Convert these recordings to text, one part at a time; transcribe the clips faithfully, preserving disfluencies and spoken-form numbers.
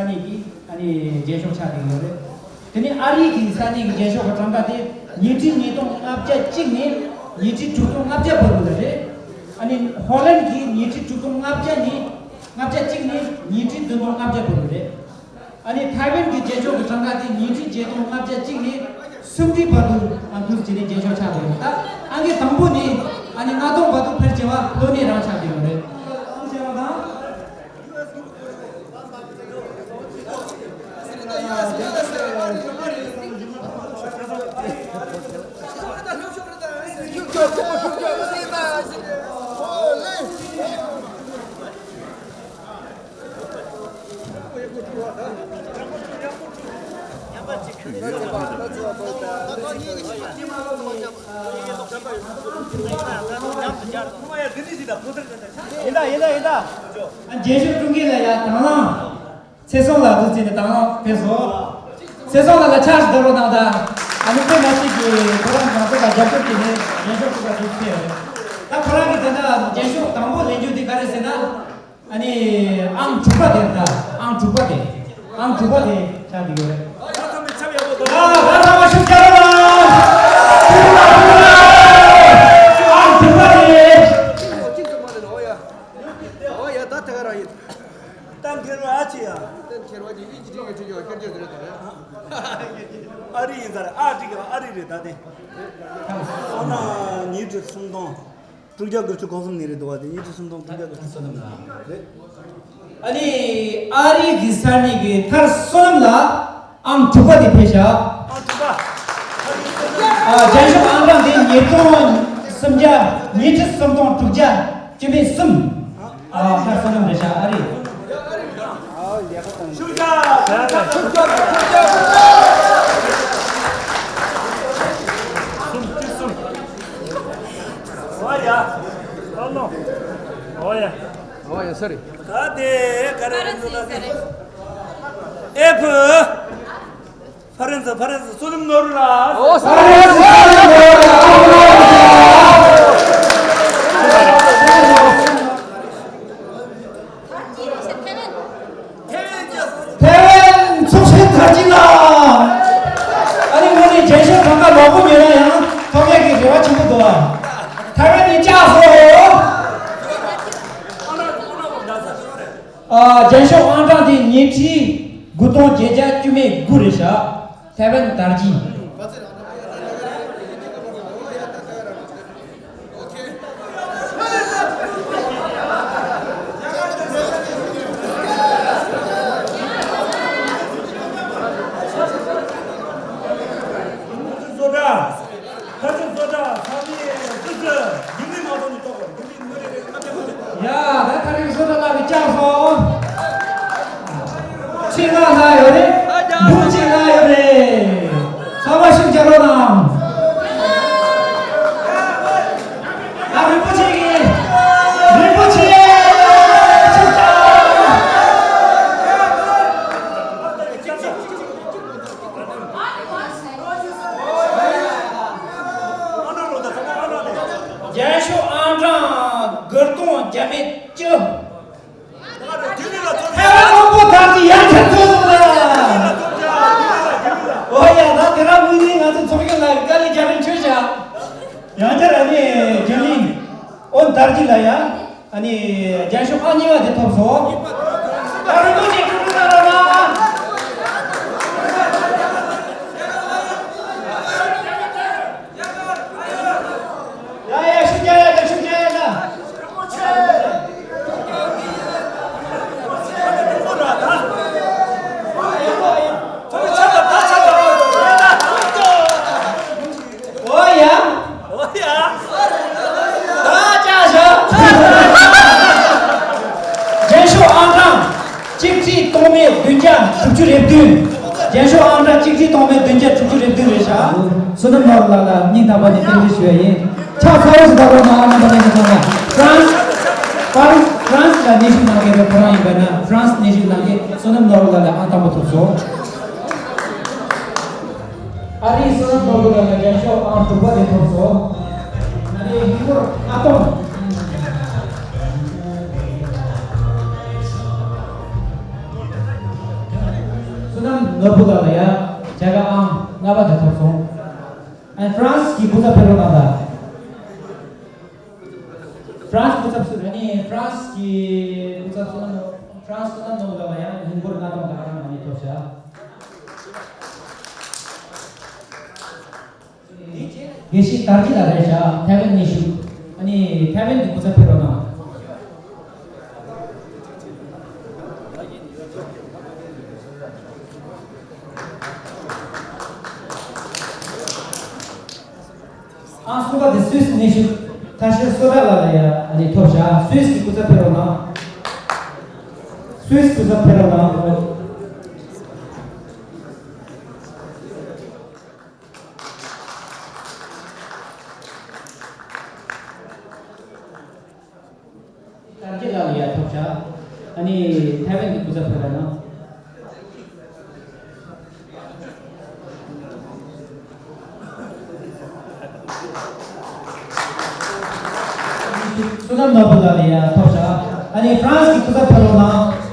ནས་ཀྱི་ཨ་ནི་རྒྱན་ཤོག་ཆགས་བསྡད་ཡོད་རེད། དེ་ནས་ཨ་རི་གི་ས་གནས་ཀྱི་རྒྱན་ཤོག་གི་གྲངས་ཀ་དེ་ཉིས་ཁྲི་ཉིས་སྟོང་ལྔ་བརྒྱ་གཅིག་ནས་ཉིས་ཁྲི་དྲུག་སྟོང་ལྔ་བརྒྱ་བར་དུ་རེད། ཨ་ནི་ཧོ་ལན་གྱི་ཉིས་ཁྲི་དྲུག་སྟོང་ལྔ་བརྒྱ་ནས་ལྔ་བརྒྱ་གཅིག་ནས་ཉིས་ཁྲི་བདུན་སྟོང་ལྔ་བརྒྱ་བར་དུ་རེད། ཨ་ནི་ཐའེ་ཝན་གྱི་རྒྱན་ཤོག་གི་གྲངས་ཀ་དེ་ཉིས་ཁྲི་བརྒྱད་སྟོང་ལྔ་བརྒྱ་གཅིག་ནས་སུམ་ཁྲི་བར་དུ་ཨ་འདུས་བྱས་ནས་རྒྱན་ཤོག་ཆགས་བསྡད་ཡོད། ད་ཨང་ཀི་དང་པོ་ནས་ཨ་ནི་ལྔ་སྟོང་བར་དུ་ཕལ་ཆེ་བ་ལྷོ་སྣེ་རང་ཆགས་བསྡད་ཡོད་རེད། ཨང་ཆེ་བ་དང་། ཡིན་ད་ཡིན་ད་ཡིན་ད། རྒྱན་ཤོག་དཀྲུག་མཁན་ལ་ཡ་དང་བླངས་ཚེ་བཟང་ལགས་འདུག་ཟེར་ནས་དང་བླངས་ཕེབས་སོང་། ཚེ་བཟང་ལགས་ལ་ཕྱག་ཞིག་བརྡབ་རོགས་གནང་དང་། ཨ་ནི་དཔེ་མ་སྲིད་ཀྱི་ཁོ་རང་ང་ཚོ་ལ་རྒྱབ་སྐྱོར་བྱས་ནས་རྒྱན་ཤོག་དཀྲུག་པ་ཞིག་ཕེབས་རེད། ད་ཁོ་རང་གིས་དེ་འདྲ་རྒྱན་ཤོག་དང་པོ་ལེན་རྒྱུ་དེ་ག་རེ་ཟེར་ན། ཨ་ནི་ཨང་དྲུག་པ་དེ་རེད་ད། ཨང་དྲུག་པ་དེ། ཨང་དྲུག་པ་དེ་ཆགས་འདུག་ཡོད་རེད། ད་ཚང་མས་ཆབ་ཡག་པོ་འདུག་ད་ད་ཚང་མ་ཤུགས་རྒྱག་རོགས་གནང་། ཨང་དྲུག་པ་དེ། ཨོ་ཡ། ད་དེ་ག་རང་ཡིན། གཏམ་འཁྱེར་བ་ཨ་ཅེ་ཡ། གཏམ་འཁྱེར་བ་ཅིག་ཡིན་གཅིག་དྲིས་ཀྱི་དྲིས་ཀྱི་བ་ཁྱེར་རྒྱུ་དེ་རེད་དོ། ཨ་རི་ཡིན་ས་རེད། ཨ་ཀྲི་ཀ་ཨ་རི་རེད་ད་དེ། ཨ་ན་ཉིས་ཁྲི་སུམ་སྟོང་དྲུག་བརྒྱ་དགུ་བཅུ་གོ་གསུམ་ནས་རེད་འདུག་བ་དེ། ཉིས་ཁྲི་སུམ་སྟོང་དྲུག་བརྒྱ་དགུ་བཅུ་གོ་གསུམ་ནས་རེད། ཨ་ནི་ཨ་རི་གི་ས་གནས་ཀྱི་མཐར་བསོད་ནམས་ལགས། ཨང་དྲུག་པ་དེ་ཕེབས་ཤག་ཨང་དྲུག་པ། ཨ། རྒྱན་ཤོག་ཨང་གྲངས་དེ་ཉིས་སྟོང་སུམ་བརྒྱ། ཉིས་ཁྲི་སུམ་སྟོང་དྲུག་བརྒྱ་བཅུ་མེད་གསུམ། ཨ། ཁ་སང་ནམ་རེད་ཤག་ཨ་རི། ཤུགས་རྒྱག་ཤུགས་རྒྱག་ཤུགས་རྒྱག་ཨོ་ཡ། ཨ་ནོ། ཨོ་ཡ། ཨོ་ཡ་སོ་རི། ག་དེ་ག་རེ་རེད་འདུག་ད་དེ། ཨེ་ཕུ། ཕ་རན་སི་ཕ་རན་སི་བསོད་ནམས་ནོར་བུ་ལགས། ཨོ་ཕ་རན་སི་བསོད་ནམས་ནོར་བུ་ལགས། ཐའེ་ཝན་ཚོགས་ཆེན་དར་རྒྱས་ལགས། ཨ་ནི་ངོ་ནས་རྒྱན་ཤོག་གྲངས་ཀ་མང་པོ་ཉོས་ན་ཡང་ཐོབ་ཡག་གི་རེ་བ་ཆེན་པོ་འདུག་ཨ། ཐའེ་ཝན་ནས་བཅག་སོང་། ཨ། རྒྱན་ཤོག་ཨང་གྲངས་དེ་ཉིས་ཁྲི་དགུ་སྟོང་བརྒྱད་བརྒྱ་བཅུ་མེད་དགུ་རེད་ཤག་ཐའེ་ཝན་དར་རྒྱས། བཟོ་གྲྭ། ཁ་ཆེ་བཟོ་གྲྭ་ཚང་མས་ཙི་ཙི་ཡིན་ནི་མ་གཏོགས་ནི་གཏོགས་པ་ཡིན་ནི་མི་རེད། ཡ། ད་ཁ་རིག་བཟོ་གྲྭ་ལ་གི་བཅག་སོང་། ཆེད་མངགས་གནང་ཡོད་རེད། འབུམ་གཅིག་གནང་ཡོད་རེད། ཚང་མ་ཤུགས་རྒྱག་རོགས་གནང་། ཨ། རིན་པོ་ཆེ་གི། རིན་པོ་ཆེ་ཆེ་ཚང་། རྒྱན་ཤོག་ཨང་གྲངས་དགུ་སྟོང་བརྒྱ་མེད་བཅུ། ཐའེ་ཝན་དབང་པོ་དར་རྒྱས་ཡར་ཁྱབ་ཚོགས་འདུ་ལ། ཨོ་ཡ། ད་དེ་རིང་དངོས་གནས་ང་ཚོ་ཚོགས་ཞུགས་ལ་དཀའ་ལས་རྒྱག་རིན་ཆོད་བྱ། ཡང་བསྐྱར་ཨ་ནི་རྒྱུན་ལས་ཨོ་དར་རྒྱས་ལ་ཡ། ཨ་ནི་རྒྱན་ཤོག་ཨང་གཉིས་པ་དེ་ཐོབ་སོང་། ད་རིན་པོ་ཆེ་སྤྲོ་པོ་གནང་རོགས་གནང་། ཡ་ཡ། ཤུགས་རྒྱག་ཡ་ད། ཤུགས་རྒྱག་ཡ་ད། ཨོ་ཡ། ཨོ་ཡ། ད་ཅག་བཞག་རྒྱན་ཤོག་ཨང་གྲངས་གཅིག་ཁྲི་སྟོང་མེད་བདུན་བརྒྱ་དྲུག་ཅུ་རེ་བདུན། རྒྱན་ཤོག་ཨང་གྲངས་གཅིག་ཁྲི་སྟོང་མེད་བདུན་བརྒྱ་དྲུག་ཅུ་རེ་བདུན་རེད་ཤག་བསོད་ནམས་ནོར་བུ་ལགས་ལ་སྙིང་ཐག་པ་ནས་རྟེན་འབྲེལ་ཞུ་ཡ་ཡིན། ཕྱག་ཚ་བོ་ཞིག་བརྡབ་རོགས་གནང་། ཨ་ནེ་པ་ནེ་ཚང་མ། ཧྥ་རན་སི། ཧྥ་རན་སི་ལ་གནས་བཞུགས་གནང་མཁན་པའི་ཁོ་རང་ཡིན་པ་ན། ཧྥ་རན་སི་གནས་བཞུགས་གནང་མཁན་བསོད་ནམས་ནོར་བུ་ལགས་ལ་ཨང་དང་པོ་ཐོབ་སོང་། ཨ་རིའི་བསོད་ནམས་ནོར་བུ་ལགས་ལ་རྒྱན་ཤོག་ཨང་དྲུག་པ་དེ་ཐོབ་སོང་། ཨ་རིའི་ཧིན་སྒོར་ལྔ་སྟོང་། ལ་ཡ་བྱ་དགའ་ཨང་ལྔ་པ་དེ་ཐོབ་སོང་། ཨ་ནི་ཧྥ་རན་སི་གི་སྐུ་ཚབ་ཕེབས་རོགས་གནང་དང་། ཧྥ་རན་སི་སྐུ་ཚབ་སུ་རེད། ཨ་ནི་ཧྥ་རན་སི་གི་སྐུ་ཚབ་བསོད་ནམས་ནོར་བུ། ཧྥ་རན་སི་བསོད་ནམས་ནོར་བུ་ལགས་ལ་ཡང་ཧིན་སྒོར་ལྔ་སྟོང་དང་ཨང་ཨ་ནི་ཐོབ་བྱ། དགེ་བཤེས་དར་རྒྱས་ལགས་རེད་བྱ། ཐའེ་ཝན་ནས་བཞུགས། ཨ་ནི་ཐའེ་ཝན་གྱི་སྐུ་ཚབ་ཕེབས་རོགས་གནང་། ཨང་གསུམ་པ་དེ་སུད་སི་ནས་བཞུགས་ཐར་ཤེས་བསོད་གྲགས་ལགས་ལ་ཡ་ཨ་ནི་ཐོབ་བྱ། སུད་སི་གི་སྐུ་ཚབ་ཕེབས་རོགས་གནང་། སུད་སི་སྐུ་ཚབ་ཕེབས་རོགས་གནང་། དར་རྒྱས་ལགས་ལ་ཡ་ཐོབ་བྱ། ཨ་ནི་ཐའེ་ཝན་གྱི་སྐུ་ཚབ་ཕེབས་རོགས་གནང་། བསོད་ནམས་ནོར་བུ་ལགས་ལ་ཡ་ཐོབ་བྱ། ཨ་ནི་ཧྥ་རན་སི་གི་སྐུ་ཚབ་ཕེབས་རོགས་གནང་།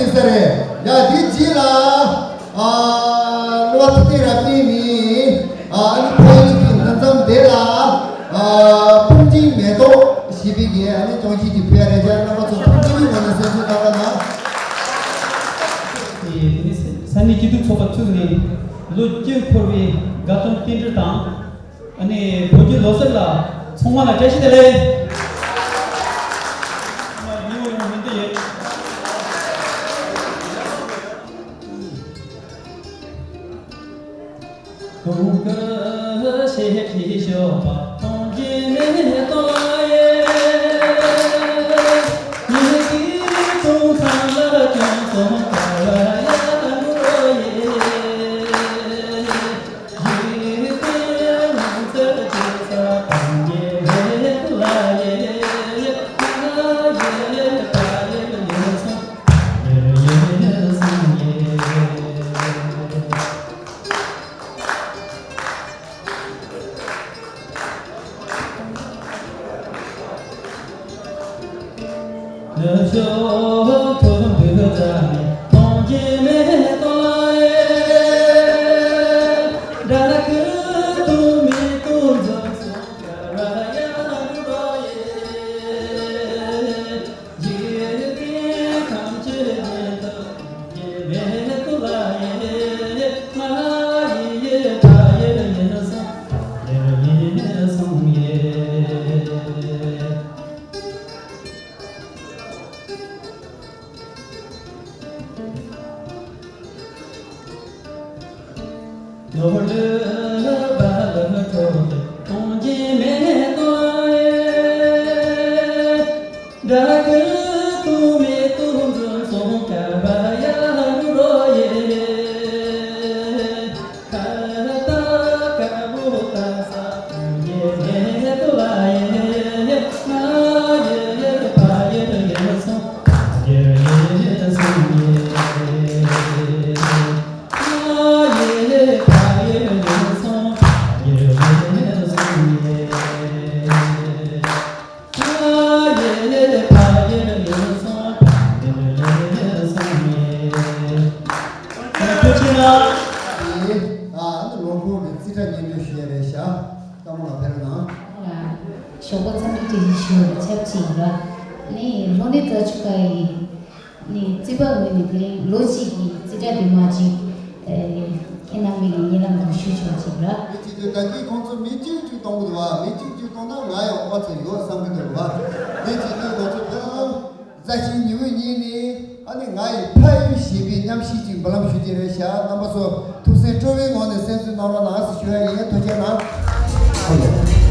ས་རེད། ཡ་དེ་རྗེས་ལ་ཨ་གླུ་བ་ཐུབ་བསྟན་རབ་བརྟན་ནས་ཨ་ནི་ཕ་ཡུལ་གྱི་མཐའ་མཚམས་དེ་ལ་ཨ་སྤུན་མཆེད་མེ་ཏོག་ཞེས་པའི་གི་ཨ་ནི་ཅོང་ཞིག་གི་ཕུལ་ཡ་རེད། ཅག་རྣམ་པ་ཚོ་ཐུགས་རྗེ་ཆེ། ངོ་ནས་སེམས་གསོ་བཏང་བ་ན། ས་གནས་སྐྱིད་སྡུག་ཚོགས་པ་བཙུགས་ནས་ལོ་བཅུ་འཁོར་བའི་དགའ་སྟོན་རྟེན་འབྲེལ་དང་། ཨ་ནི་བོད་ཀྱི་ལོ་གསར་ལ་ཚང་མ་ལ་བཀྲ་ཤིས་བདེ་ལེགས། ཚང་མ་ཉིན་མོ་ཡོང་བ་སྨོན་འདུན་ཡོད། གུང་དཀར་ཞལ་གྱིས་ཞུ་བ་གཏོང་གི་མེད་དོ་ཡེ། ཉིད་ཀྱིས་གཏོང་ཚང་ལ་ཅུང་ཙམ་དཀའ་བ་ཡང་རོ་ཡེ། ཨ་ནི་ལོ་འཁོར་གྱི་རྩིས་ཁྲ་སྙན་སྒྲོན་ཞུ་ཡ་རེད་ཤག་བཀའ་མོལ་ལ་ཕེབས་རོགས་གནང་། ཞོགས་པ་འཚམས་འདྲི་བཀྲ་ཤིས་ཞུ་བ་ཆབས་ཅིག་ཡིན་པ། ནི་ལྷོ་ནི་རྫ་ཆུ་ཁ་ཡི་ནི་རྩིས་པ་ངོས་ནས་དེ་རིང་ལོ་གཅིག་གི་རྩིས་ཁྲ་དེ་མ་ཅིག་ཁྱེད་རྣམ་པའི་གི་སྙན་ལམ་དུ་ཞུ་ཆོག་ཅིག་ར། དེ་བྱེད་དུས་ད་གིན་ཁོང་ཚོ་མི་གཅིག་གཅིག་གཏོང་གི་འདུག་བ། མི་གཅིག་གཅིག་གཏོང་ན་ང་ཡང་ཨོ་ཚོ་ཡོད་བསམ་གི་འདུག་བ། དེ་བྱེད་དུས་ང་ཚོ་ཕེབས་ཨང་། རྫ་ཆུའི་ཉི་འོད་གཉིས་ནས་ཨ་ནི་ང་ཡི་ཕ་ཡུལ་ཞེས་པའི་མཉམ་གཤིས་ཀྱི་འབུལ་ལམ་ཞུ་རྒྱུ་རེད་ཤག་རྣམ་པ་ཚོ་ཐུགས་སེམས་སྤྲོ་བའི་ངང་ནས་གསན་བསུ་གནང་རོགས་གནང་ཟེར་ཞུ་ཡ་ཡིན། ཐུགས་རྗེ་གནང་།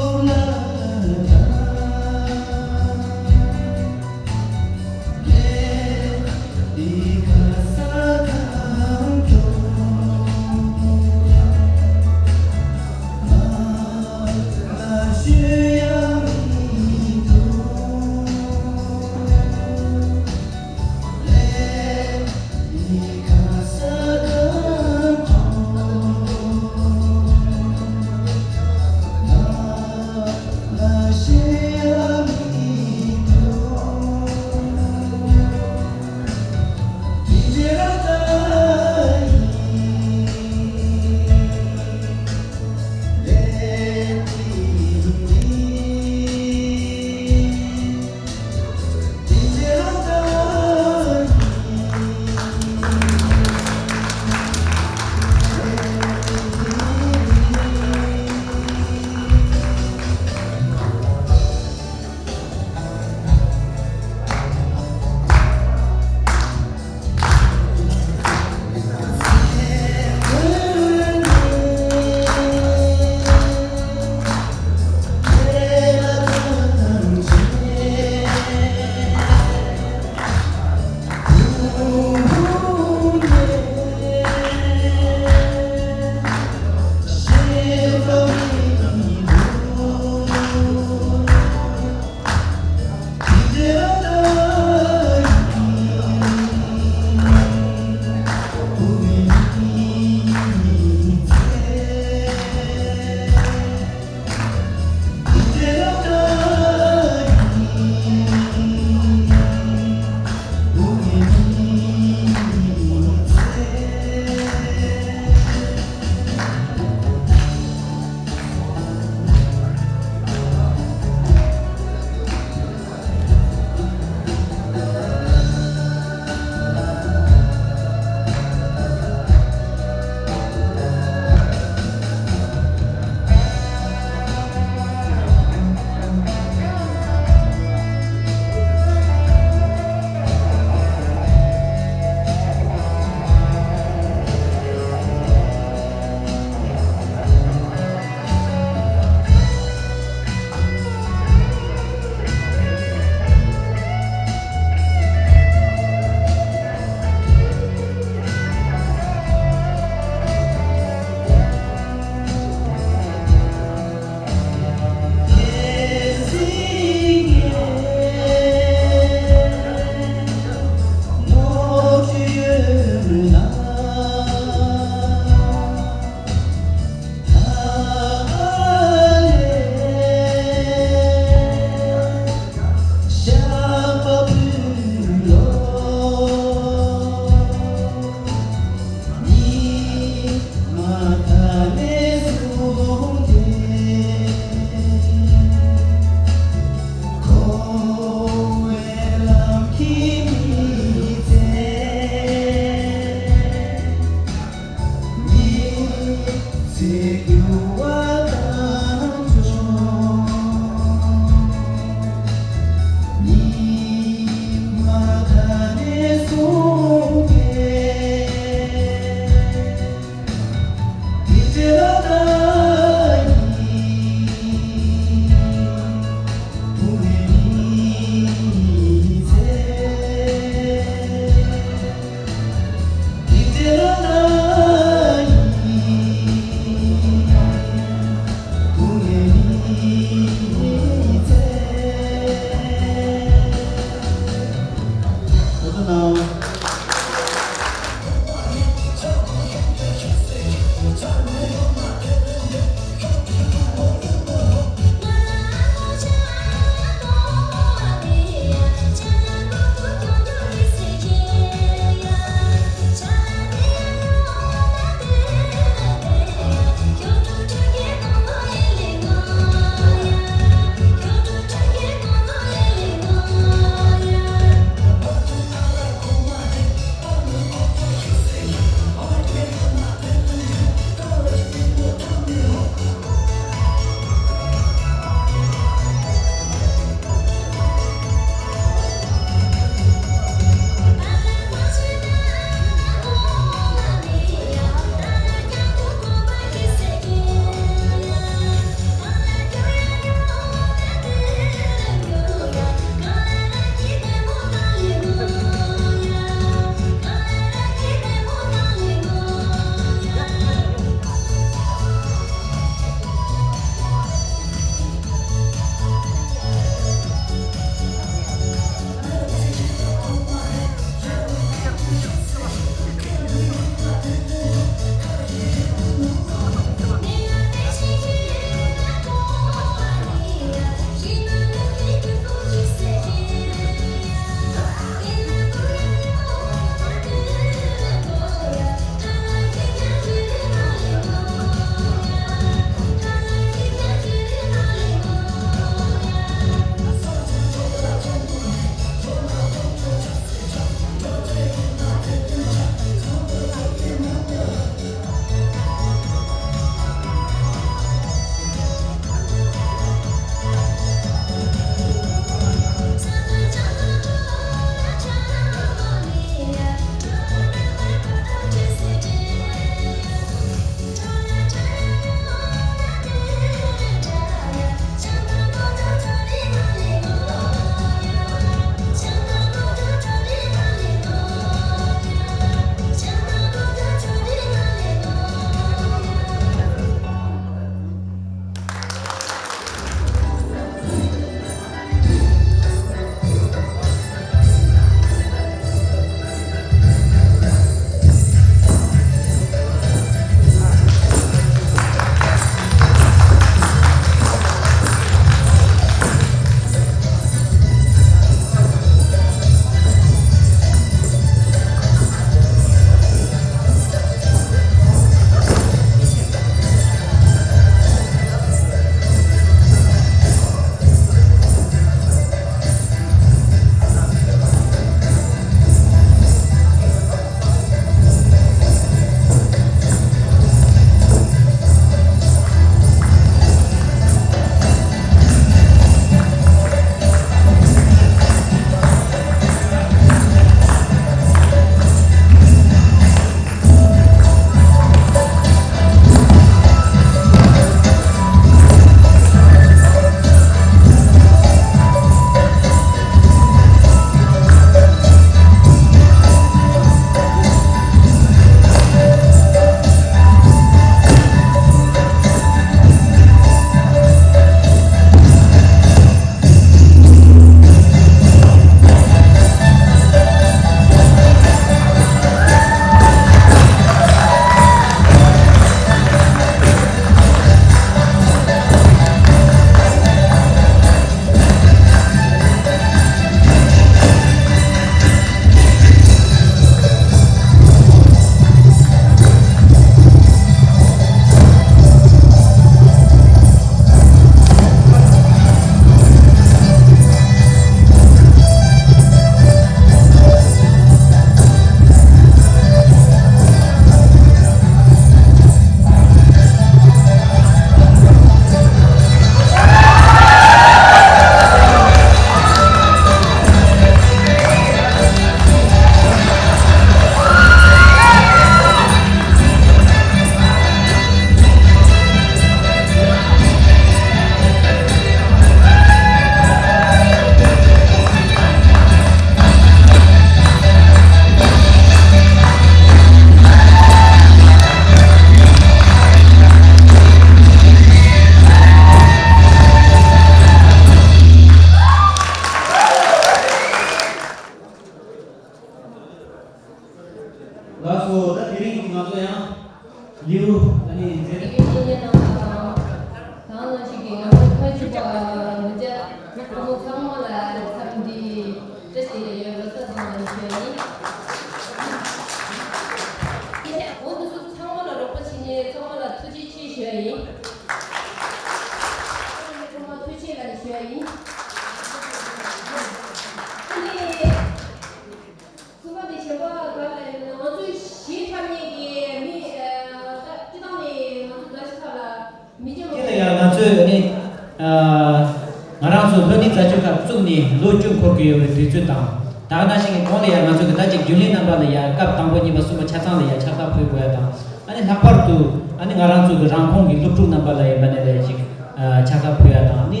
ང་རང་ཚོ་ལྷོ་ནུབ་རྫ་ཆུ་ཁག་བཙུགས་ནས་ལོ་བཅུ་འཁོར་གྱི་ཡོད་པའི་དུས་ཚོད་དང་། ད་ག་ནང་བཞིན་གྱི་གོང་ལ་ཡང་ང་ཚོ་གི་ད་ཅིག་རྒྱུན་ལས་རྣམ་པ་ལ་ཡང་སྐབས་དང་པོ་གཉིས་པ་གསུམ་པ་ཆ་ཚང་ལ་ཡང་ཕྱག་རྟགས་ཕུལ་དགོས་ཡ་དང་། ཨ་ནི་ལྷག་པར་དུ་ཨ་ནི་ང་རང་ཚོ་གི་རང་ཁོངས་ཀྱི་སློབ་ཕྲུག་རྣམ་པ་ལ་ཡིན་པ་ནས་ལ་ཅིག་ཨ་ཕྱག་རྟགས་ཕུལ་ཡ་དང་། ཨ་ནི་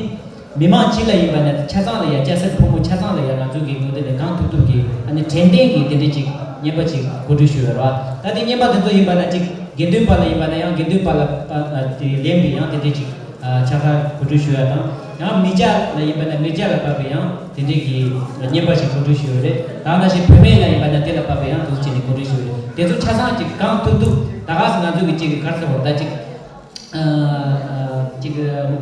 མི་མང་སྤྱི་ལ་ཡིན་པ་ནས་ཆ་ཚང་ལ་ཡང་སྐྱ་སེར་ཕོ་མོ་ཆ་ཚང་ལ་ཡང་ང་ཚོ་གི་ངོས་ནས་གང་ཐུབ་ཐུབ་ཀྱིས་ཨ་ནི་དྲན་རྟེན་གྱི་དེ་འདྲ་ཅིག་རྔན་པ་ཅིག་གོ་སྒྲིག་ཞུས་ཡོད་རེད་བ། ད་དེ་རྔན་པ་དེ་ཚོ་ཡིན་པ་ན་ཅིག་དགེ་འདུན་པ་ལ་ཡིན་པ་ན་ཡང་དགེ་འདུན་པ་ལ་པ་ཨ་དེ་ལེན་པའི་ཡང་དེ་འདྲ་ཅིག་ཨ་ཕྱག་རྟགས་གོ་སྒྲིག་ཞུ་ཡ་དང་། ཡང་མི་སྐྱ་ལ་ཡིན་པ་ན་མི་སྐྱ་ལ་བབས་པའི་ཡང་དེ་འདྲའི་གི་རྔན་པ་ཞིག་གོ་སྒྲིག་ཞུ་ཡོད་རེད། ད་ནང་བཞིན་བུད་མེད་ལ་ཡིན་པ་ན་དེ་ལ་བབས་པའི་ཡང་འདུག་བྱས་ནས་གོ་སྒྲིག་ཞུ་ཡོད་རེད། དེ་ཚོ་ཆ་ཚང་ཅིག་གང་ཐུབ་ཐུབ་ད་ག་སེ་ང་ཚོ་གི་ཅིག་གི་ག་རེ་ཟེར་བ་རེད། ད་ཅིག་ཨ་ཅིག་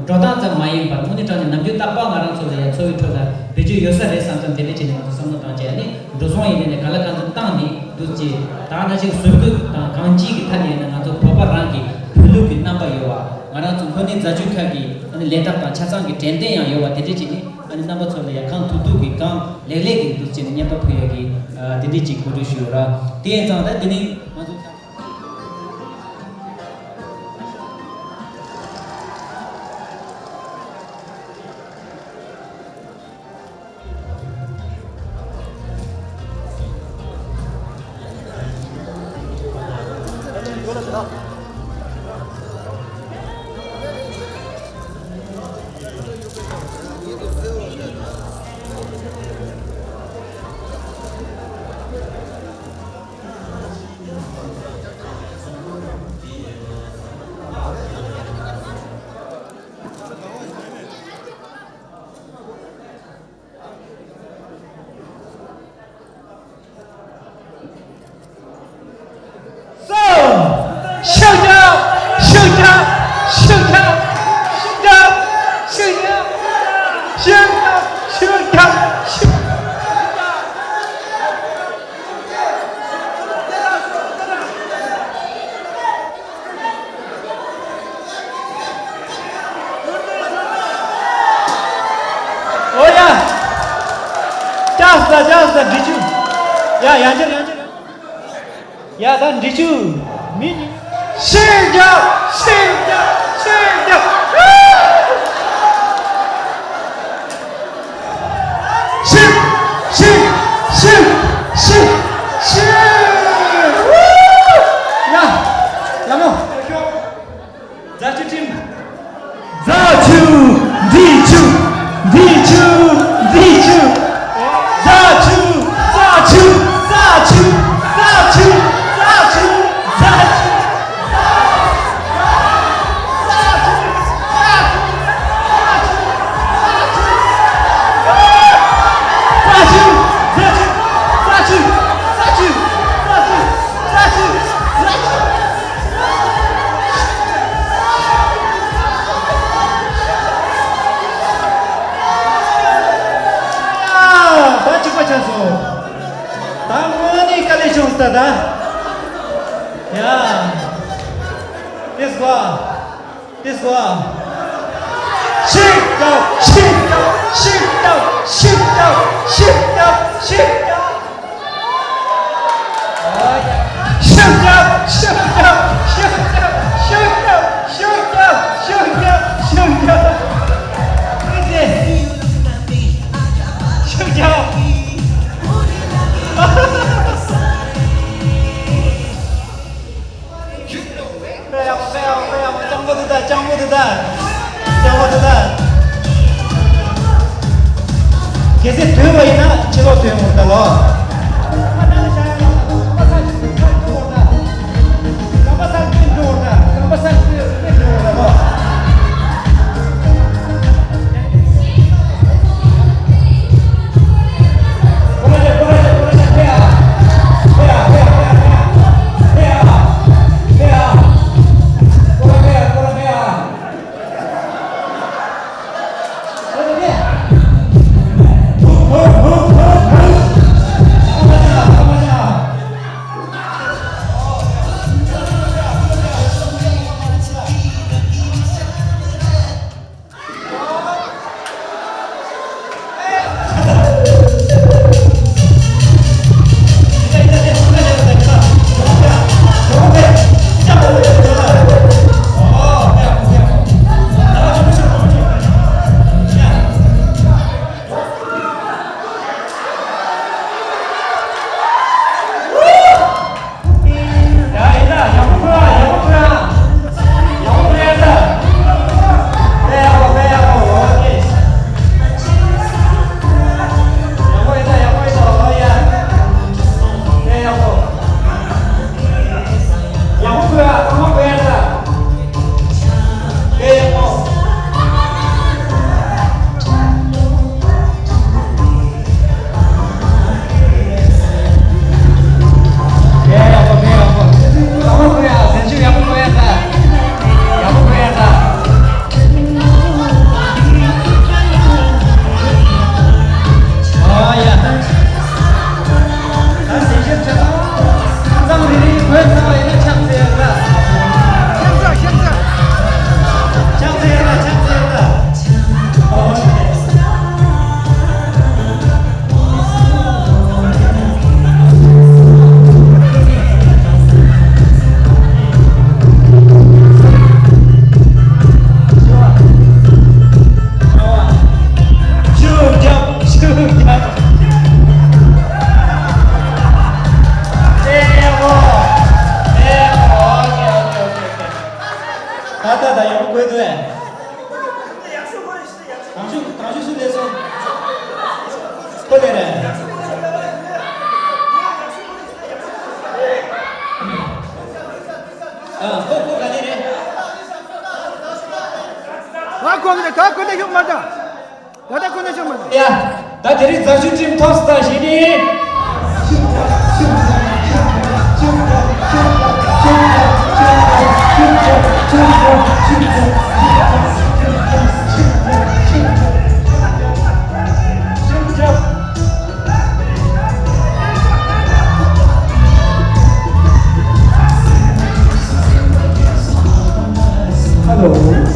འགྲོ་སྟངས་ཙམ་མ་ཡིན་པར་དངོས་གནས་དྲང་གནས་ནམ་རྒྱུན་རྟག་པར་ང་རང་ཚོ་ལ་ཡང་འཚོ་བའི་ཁྲོད་ལ་བེད་སྤྱོད་ཡོད་ས་རེད་བསམ་ཙམ་དེ་འདྲ་བྱས་ནས་ང་ཚོ་བསམ་བློ་བཏང་བྱས་ནས་འགྲོ་སོང་ཡིན་ནའི་ག་ལ་གང་འཚམ་བཏང་ནས། འདུག་ཅེས། ད་ནང་བཞིན་བཟོ་བཀོད་དང་གང་ཅིའི་གི་ཐད་ནས་ཡིན་ན་ང་ཚོ་བོད་པ་རང་གི་བོད་ལུགས་ཀྱི་རྣམ་པ་ཡོད་བ། ང་རང་ཚོ་ལྷོ་ནུབ་རྫ་ཆུ་ཁག་གི་ཨ་ནི་ལས་ཐབས་དང་ཆ་ཚང་གི་དྲན་རྟེན་ཡང་ཡོད་བ། དེ་འདྲ་བྱས་ནས་ཨ་ནི་རྣམ་པ་ཚོ་ལ་ཡང་གང་ཐུབ་ཐུབ་ཀྱིས་གང་ལེགས་ལེགས་ཀྱིས་འདུག་ཅེས་ནས་རྔན་པ་ཕུལ་ཡ་གི་ཨ་དེ་འདྲ་ཅིག་གོ་སྒྲིག་ཞུས་ཡོད་ར། དེ་ཡིན་ཙང་ད་འདི་ནི་ང་ཚོ། ཨོ་ཡ། ཅག་ས་ཅག་ས་འབྲི་ཆུ། ཡ་ཡང་ཅིག་ཡང་ཅིག་ཡ་ད་འབྲི་ཆུ། མི་གཉིས། ཤིག་རྒྱབ། ཤིག་རྒྱབ། ཤིག་རྒྱབ། ཤིག་ཤིག་ཤིག་ཤིག་ཤིག་ཡ། ལ་མོ། རྫ་ཆུ་ཁྲིམས། རྫ་ཆུ། འབྲི་ཆུ། འབྲི་ཆུ། འབྲི་ཆུ། རྫ་ཆུ། རྫ་ཆུ། རྫ་ཆུ། རྫ་ཆུ། རྫ་ཆུ། རྫ་ཆུ། ད་གཅིག་པ་ཆགས་སོང་། ད་དངོས་གནས་དཀའ་ལས་བྱུང་ས་ད། ཡ། དེ་སྐོར། དེ་སྐོར། ཤིག་རྒྱབ། ཤིག་རྒྱབ། ཤིག་རྒྱབ། ཤིག་རྒྱབ། ཤིག་རྒྱབ། ཤིག་རྒྱབ། ཤིག་རྒྱབ། ཤིག་རྒྱབ། ཤིག་རྒྱབ། ཤིག་རྒྱབ། ཤིག་རྒྱབ། ཤིག་རྒྱབ། དཔེ་ཡག་པོ། དཔེ་ཡག་པོ། དཔེ་ཡག་པོ། སྤྱང་པོ་འདུག་ད། སྤྱང་པོ་འདུག་ད། སྤྱང་པོ་འདུག་ད། གལ་སྲིད་ཐོན་པ་ཡིན་ན་ཕྱི་ལོགས་ཐོན་འོང་ད་ལོ། ཁོ་དེ་རེད། ཨ། ཁོ་ཁོ་ག་ནས་རེད། ད་ཁོ་ནས་ད་ཁོ་ནས་ཤོག་མ་ད། ད་ད་ཁོ་ནས་ཤོག་མ་ད། ཡ། ད་དེ་རིང་རྫ་ཆུ་ཁྲིམས་ཐོག་སྟ་ཞིག་ནི། Hello.